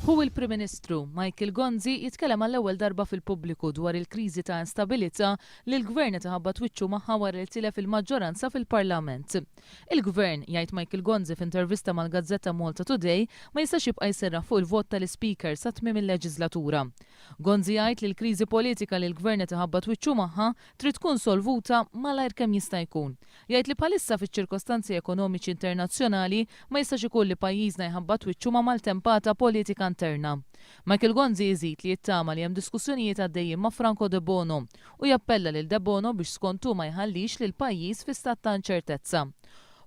Hu il-Prim Ministru, Michael Gonzi, jitkellem għall-ewwel darba fil-pubbliku dwar il-kriżi ta' instabilità li l-Gvern qed iħabbat wiċċu magħha wara li tilef il-maġġoranza fil-Parlament. Il-Gvern, jgħid Michael Gonzi f'intervista mal-gazzetta Malta Today, ma jistax jibqa' jserraħ fuq il-vot tal-Ispeaker sa tmiem il-leġiżlatura. Gonzi jgħid li l-kriżi politika li l-Gvern qed iħabbat wiċċu magħha trid tkun solvuta malajr kemm jista' jkun. Jgħid li bħalissa fiċ-ċirkostanzi ekonomiċi internazzjonali ma jistax ikun li pajjiżna jħabbat wiċċu ma' maltempata politika interna. Michael Gonzi jżid li jittama li hemm diskussjonijiet għaddejjin ma' Franco Debono u jappella lil Debono biex skont hu ma jħallix lill-pajjiż fi stat ta' inċertezza.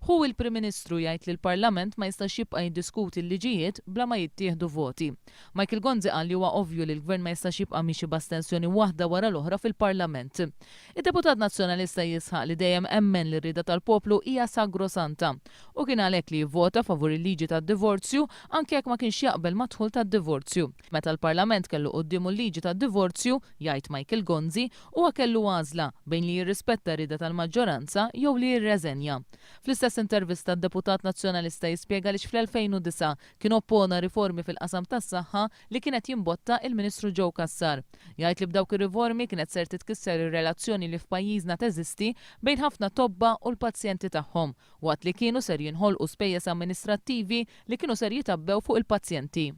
Hu il-Prim Ministru jgħid li l-Parlament ma jistax jibqa' jiddiskuti l-liġijiet bla ma jittieħdu voti. Michael Gonzi qal li huwa ovvju li l-Gvern ma jistax jibqa' miexi b'astensjoni waħda wara l-oħra fil-Parlament. Id-deputat Nazzjonalista jisħaq li dejjem emmen li r-rieda tal-poplu hija sagrosanta u kien għalhekk li jivvota favur il-liġi tad-divorzju anke jekk ma kienx jaqbel mad-dħul tad-divorzju. Meta l-Parlament kellu quddiemu l-liġi tad-divorzju, jgħid Michael Gonzi, huwa kellu għażla bejn li jirrispetta r-rieda tal-maġġoranza jew li jirreżenja. Fl-istess intervista d-deputat Nazzjonalista jispjega għaliex fl-2009 kien oppona riformi fil-qasam tas-saħħa li kien qed jimbotta il-Ministru Joe Cassar. Jgħid li b'dawk ir-riformi kienet ser titkisser ir-relazzjoni li f'pajjiżna teżisti bejn ħafna tobba u l-pazjenti tagħhom, waqt li kienu ser jinħolqu spejjeż amministrattivi li kienu ser jitgħabbew fuq il-pazjenti.